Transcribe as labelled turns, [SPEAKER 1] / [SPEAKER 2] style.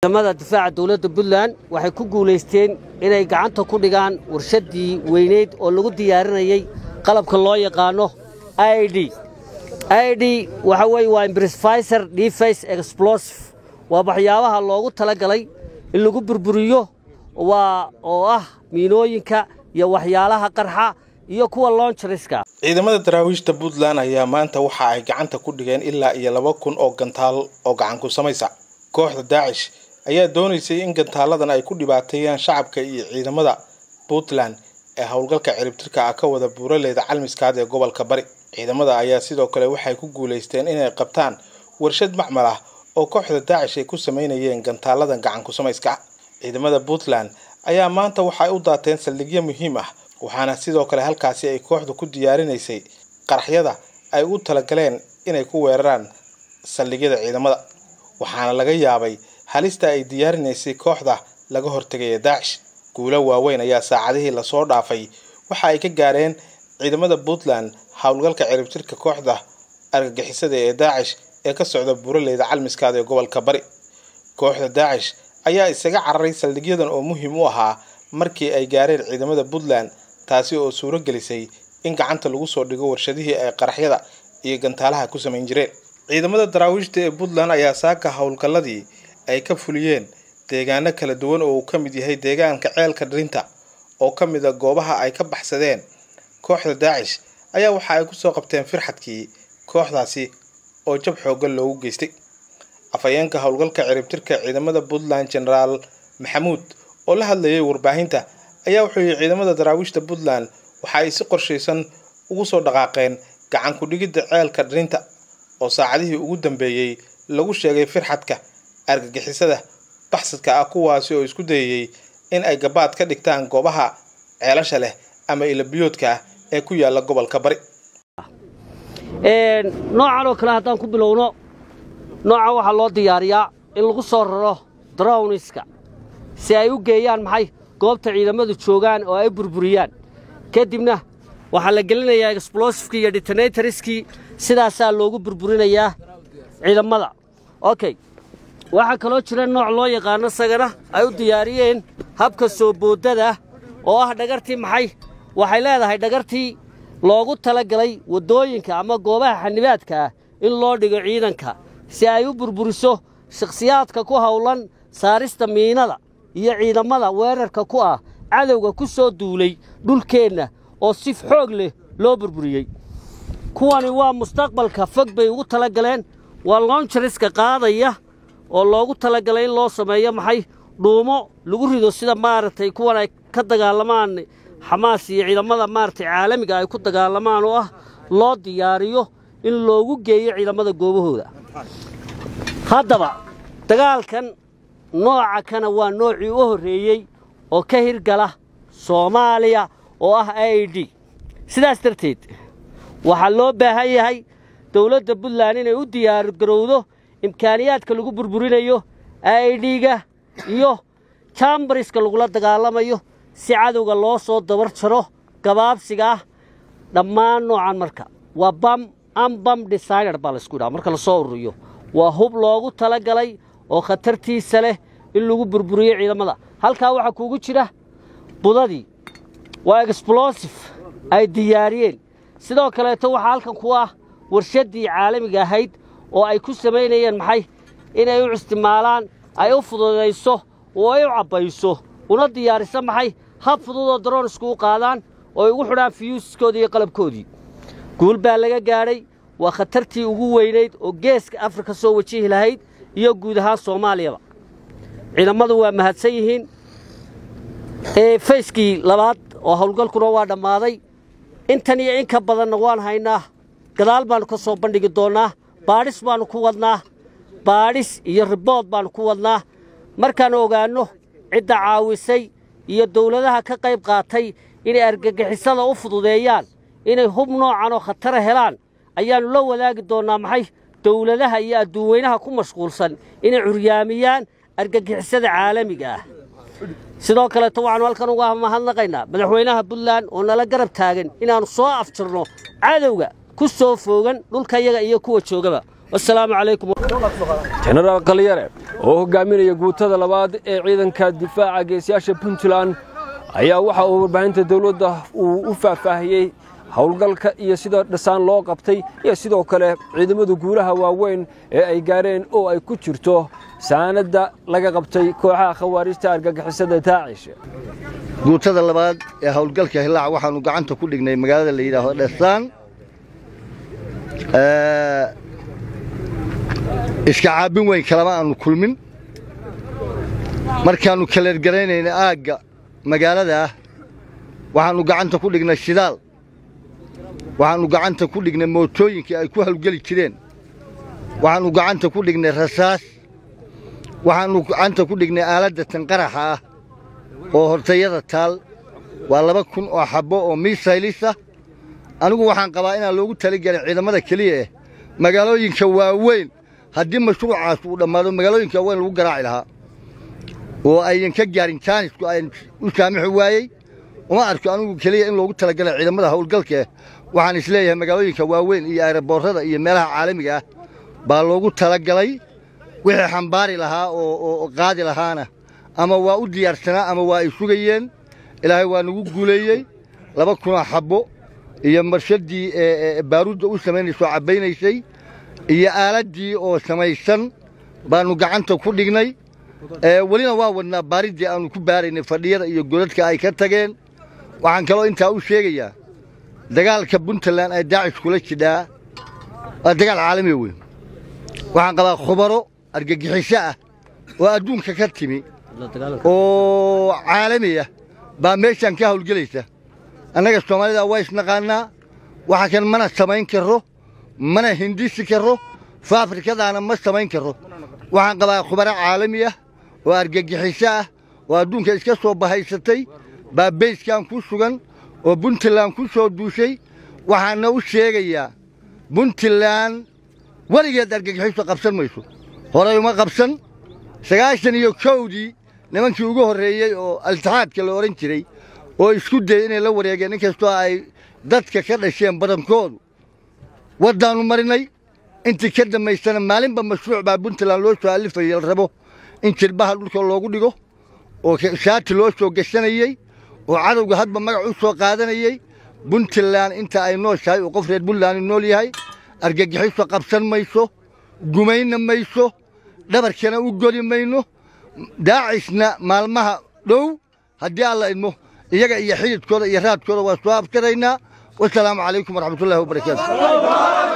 [SPEAKER 1] Ciidamada difaaca dowladda Puntland waxay ku guulaysteen inay gacanta ku dhigaan warshaddii weyneyd oo lagu diyaarinayey qalabka loo yaqaano ID. ID waxa weeye waa improviser device explosive, waa waxyaabaha loogu talagalay in lagu burburiyo, waa oo ah miinooyinka iyo waxyaalaha qarxa iyo kuwa launcheriska.
[SPEAKER 2] Ciidamada daraawiishta Puntland ayaa maanta waxa ay gacanta ku dhigeen ilaa iyo 2000 oo gantaal oo gacan ku samaysa. Kooxda Daacish ayaa doonaysay in gantaaladan ay ku dhibaateeyaan shacabka iyo ciidamada Puntland ee howlgalka ciribtirka ah ka wada buuraleyda Calmiskaad ee gobolka Bari. Ciidamada ayaa sidoo kale waxay ku guulaysteen inay qabtaan warshad macmal ah oo kooxda Daacish ay ku sameynayeen gantaaladan gacan ku samayska. Ciidamada Puntland ayaa maanta waxay u daateen saldhigyo muhiim ah, waxaana sidoo kale halkaasi ay kooxdu ku diyaarinaysay qaraxyada ay u talagaleen inay ku weeraraan saldhigyada ciidamada, waxaana laga yaabay halista ay diyaarinaysay kooxda laga hortegaya Daacish. Guulo waaweyn ayaa saacadihii lasoo dhaafay waxa ay ka gaareen ciidamada Puntland howlgalka ciribtirka kooxda argagixisada ee Daacish ee ka socda buuraleyda Calmiskaad ee gobolka Bari. Kooxda Daacish ayaa isaga cararay saldhigyadan oo muhiim u ahaa markii ay gaareen ciidamada Puntland, taasi oo suuro gelisay in gacanta lagu soo dhigo warshadihii ay qaraxyada iyo gantaalaha ku samayn jireen. Ciidamada daraawiishta ee Puntland ayaa saaka howlgalladii ay ka fuliyeen deegaano kala duwan oo uu ka mid yahay deegaanka Ceelka Dhirinta oo ka mid a goobaha ay ka baxsadeen kooxda Daacish ayaa waxa ay kusoo qabteen firxadkii kooxdaasi oo jab xooggan loogu geystay. Afhayeenka howlgalka ciribtirka ciidamada Puntland, Genaraal Maxamuud, oo la hadlayay warbaahinta ayaa wuxuu yihi ciidamada daraawiishta Puntland waxa ay si qorshaysan ugu soo dhaqaaqeen gacan ku-dhigidda Ceelka Dhirinta oo saacadihii ugu dambeeyey lagu sheegay firxadka argagixisada baxsadka ah, kuwaasi oo isku dayayey in ay gabaad ka dhigtaan goobaha ceelasha leh ama ilabiyoodka ah ee ku yaala gobolka Bari.
[SPEAKER 1] Noocan oo kale haddaan ku bilowno, noocan waxaa loo diyaariyaa in lagu soo raro drowniska si ay u geeyaan maxay goobta ciidamadu joogaan oo ay burburiyaan, kadibna waxaa la gelinayaa explosifkii iyo detonatorskii, sidaasaa loogu burburinayaa ciidamada. Okay, waxaa kaloo jira nooc loo yaqaano isagana ay u diyaariyeen habka soo boodada oo ah dhagartii maxay waxay leedahay dhagartii loogu talagalay waddooyinka ama goobaha xanibaadka ah in loo dhigo ciidanka si ay u burburiso shakhsiyaadka ku howlan saarista miinada iyo ciidamada weerarka ku ah cadowga ku soo duulay dhulkeenna oo si xoog leh loo burburiyey. Kuwani waa mustaqbalka fog bay ugu talagaleen, waa launcheriska qaadaya oo loogu talagalay in loo sameeyo maxay dhuumo lagu rido, sida maaragtay kuwan ay ka dagaalamaan Xamaas iyo ciidamada maaragtay caalamiga ay ku dagaalamaan, oo ah loo diyaariyo in loogu geeyo ciidamada goobahooda. Haddaba dagaalkan nooca kana waa noocii u horreeyey oo ka hirgala Soomaaliya oo ah I D. Sidaas darteed waxaa loo baahan yahay dowladda Puntland inay u diyaargarowdo imkaaniyaadka lagu burburinayo I D-ga iyo jambariska lagula dagaalamayo si cadowga loo soo dabar jaro gabaabsiga ah dhammaan noocan. Marka waa bam ambam designer baa laisku yidhaha, marka lasoo ururiyo waa hub loogu talagalay oo khatartiisa leh in lagu burburiyo ciidamada. Halkaa waxaa kuugu jira budadii, waa explosive ay diyaariyeen. Sidoo kaleeto waxaa halkan ku ah warshaddii caalamiga ahayd oo ay ku samaynayeen maxay inay u isticmaalaan, ay u fududayso oo ay u cabbayso una diyaariso maxay hab fudud oo daroon iskugu qaadaan oo ay ugu xidhaan fiyuuskoodii iyo qalabkoodii. Guul baa laga gaadhay, waa khatartii ugu weynayd oo geeska Afrika soo wajihi lahayd iyo guud ahaan Soomaaliyaba. Ciidamadu waa mahadsan yihiin. Fayskii labaad oo howlgalkuna waa dhammaaday, intan iyo in ka badanna waan haynaa, gadaal baannu ka soo bandhigi doonnaa. Baadhis baannu ku wadnaa, baadhis iyo ribood baannu ku wadnaa. Markaannu ogaanno cidda caawisay iyo dawladaha ka qayb qaatay inay argagixisada u fududeeyaan inay hub noocan oo khatara helaan, ayaannu la wadaagi doonnaa maxay dawladaha iyo adduunweynaha ku mashquulsan inay curyaamiyaan argagixisada caalamiga ah. Sidoo kaleeto waxaanu halkan uga mahadnaqaynaa madaxweynaha Puntland oo nala garab taagan inaannu soo afjarno cadowga ku soo foogan dhulkayaga iyo kuwa joogaba. Wassalaamu calaykum.
[SPEAKER 3] Jenaraal Qaliyare oo hogaaminaya guutada labaad ee ciidanka difaaca geesiyaasha Puntland ayaa waxa uu warbaahinta dowladda uu u faahfaahiyey howlgalka iyo sida dhasaan loo qabtay iyo sidoo kale ciidamada guulaha waaweyn ee ay gaareen oo ay ku jirto saanadda laga qabtay kooxaha khawaarijta argagixisada Daacish.
[SPEAKER 4] Guutada labaad ee howlgalka Hilaac waxaanu gacanta ku dhignay magaalada la yidhaahdo Dhasaan. Iska caabin weyn kalama aanu kulmin. Markaannu kaleergaraynayna aagga magaalada ah waxaannu gacanta ku dhignay shidaal, waxaannu gacanta ku dhignay mootooyinkii ay ku hawlgeli jireen, waxaannu gacanta ku dhignay rasaas, waxaannu gacanta ku dhignay aaladda tanqaraxa ah oo hortayada taal. Waa 2000 oo xabbo oo miisaylis ah. Anigu waxaan qabaa inaan loogu talagelin ciidamada keliya eh magaalooyinka waaweyn. Haddii mashruucaas uu dhammaado magaalooyinka waaweyn lagu garaaci lahaa oo ayan ka gaarin jaanisku ayan u saamixi waayey. Uma arko anigu keliya in loogu talagalay ciidamada howlgalka eh. Waxaan isleeyahay magaalooyinka waaweyn iyo ayraboorrada iyo meelaha caalamiga ah baa loogu talagalay. Wixii xambaari lahaa oo qaadi lahaana ama waa u diyaarsanaa ama waa ay sugayeen. Ilaahay waa nagu guuleeyey. 2000 oo xabbo iyo marshaddii baaruudda u samaynaysa oo cabbaynaysay iyo aaladdii oo samaysan baannu gacanta ku dhignay. Welina waa wadnaa baariddii aannu ku baaraynay fadhiyada iyo godadka ay ka tageen. Waxaan kaloo intaa u sheegayaa dagaalka Puntland ay Daacish kula jidhaa waa dagaal caalami weyn. Waxaan qabaa khubaro argagixiso ah oo adduunka ka timi oo caalami ah baa meeshaan ka hawlgelaysa. Annaga Soomaalida waa isnaqaannaa, waxa kan mana samayn karro, mana hindisi karro, faafrikadaana ma samayn karro. Waxaan qabaa khubaro caalami ah oo argagixiso ah oo adduunka iska soo bahaysatay baa bayskan ku sugan oo Puntland ku soo duushay. Waxaana u sheegayaa Puntland weligeed argagixiso qabsan mayso, horay uma qabsan. 91-dii nimankii ugu horreeyey oo al-itixaadka la odhan jiray oo isku dayey inay la wareegeen, inkastoo ay dadka ka dhasheen badankoodu, waddaannu marinay. Intii ka dambaysana maalinba mashruuc baa Puntland loo soo alifayay la rabo in jilbaha dhulka loogu dhigo oo shaati loo soo gashanayey oo cadowga hadba magac u soo qaadanayey. Puntland inta ay nooshahay oo qof reer Puntland nool yahay argagixiso qabsan mayso, gumayna mayso, dhabarkana u goli mayno. Daacishna maalmaha dhow haddii Alla idmo iyaga iyo xididkooda iyo raadkooda waa soo afjaraynaa. Wasalaamu calaykum waraxmatullahi wabarakaatu.